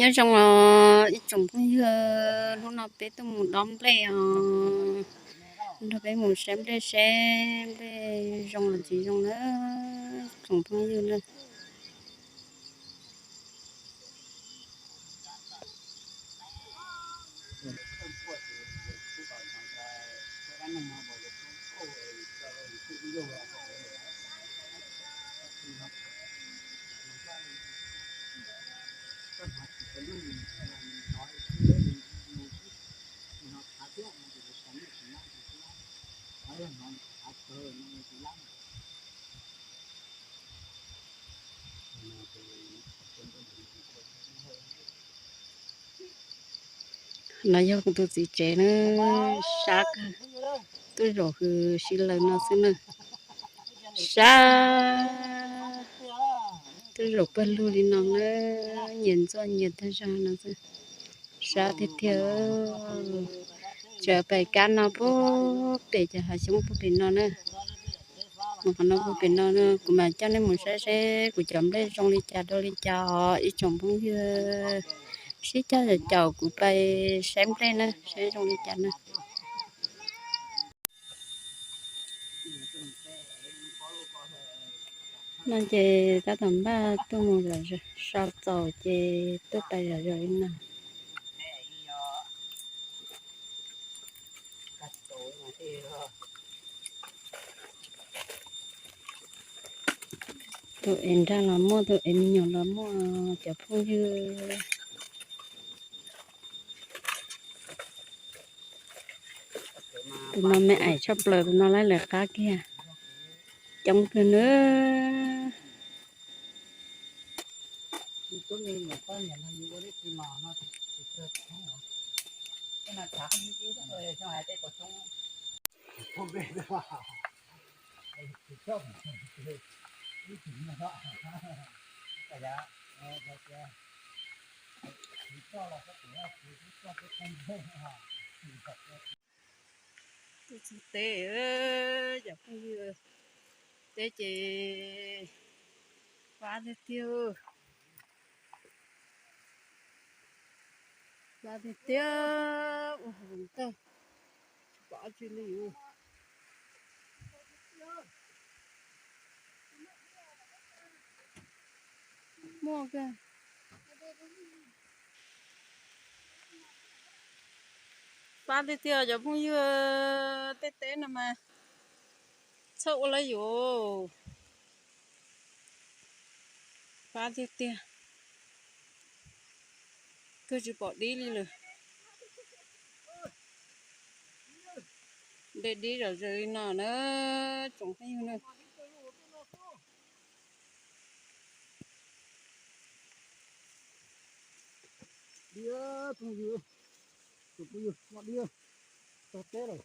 Nyob zoo os ib tsoom phooj ywg, hnub no peb tuaj mus dob nplej os, nrog peb mus saib nplej seb nplej zoo los tsis zoo na tsoom phooj ywg na. No yog kuv tus txiv tsev na, sab kawg, tuaj zaum hws sib laws no xwb na. Sab, tuaj zaum pawg lug li no na, nyias ntxuaj nyias tag zog no xwb. Sab tiag tiag. Tseem pem kab no puag pem cov hav xyoob puag pem no na. Mus qhov no puag pem no, kuv mam coj nej mus saib seb kuv cov nplej zoo li cas dua li cas os ib tsoom phooj ywg. Sib caum caum kuv pais saib nplej na, saib zoo li cas na. No ces tab tom npaj tuaj mus zom zaws, so txaus ces tuaj pais zom zaws li no. Tus ev nraj los muaj, tus ev me nyuam los muaj cov phooj ywg. Tus no me aim tshaj plaws, tus no lawv lawv qab kiag. Coob kawg nawb. Tuaj txog teb, cov phooj ywg, teb ces fab tiag tiag, fab tiag tiag, ua hauv tag, tsis pom dab tsi li. Muaj kawg. Fab tiag tiag cov phooj ywg, tej teb no mas txhawj ua lawm yuav. Fab tiag tiag. Twb tsis pom dib li lawm. Dej dib zom zaws li no na, tsoom phooj ywg na. Dib, phooj ywg, tus phooj ywg, muaj dib txog teb lawm.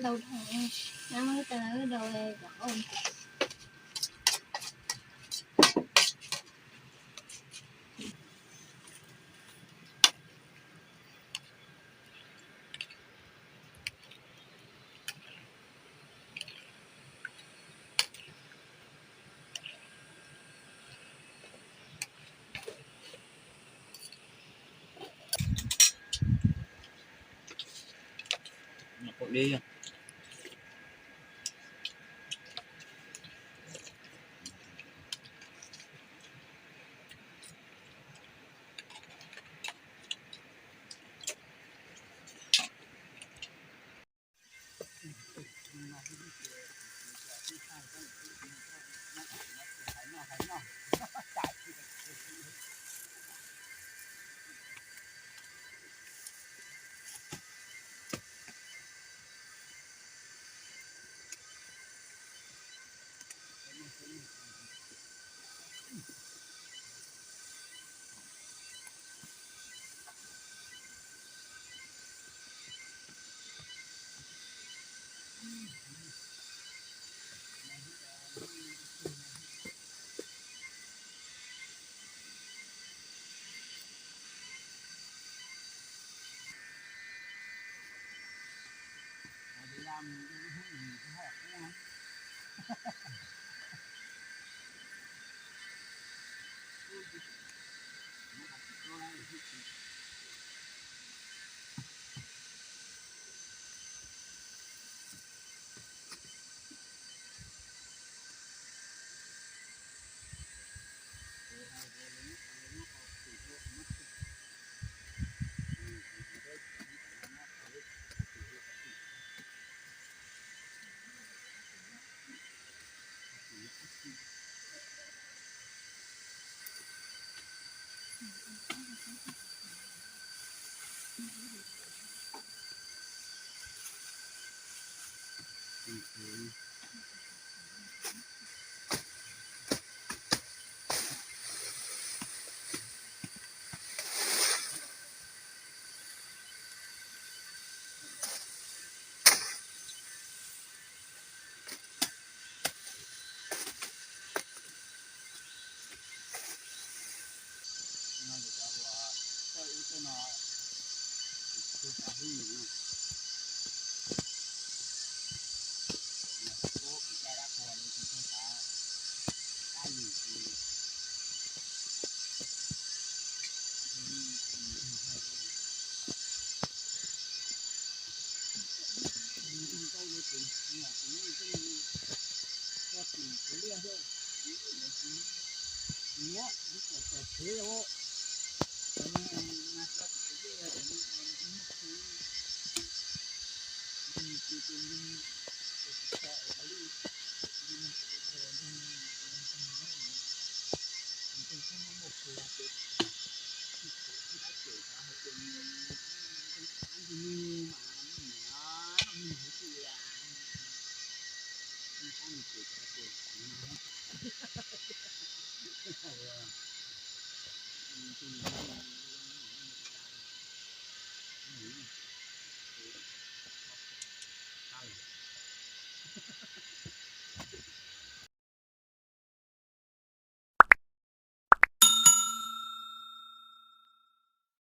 Ntau dhau, nab muab ib tag ntau dhau.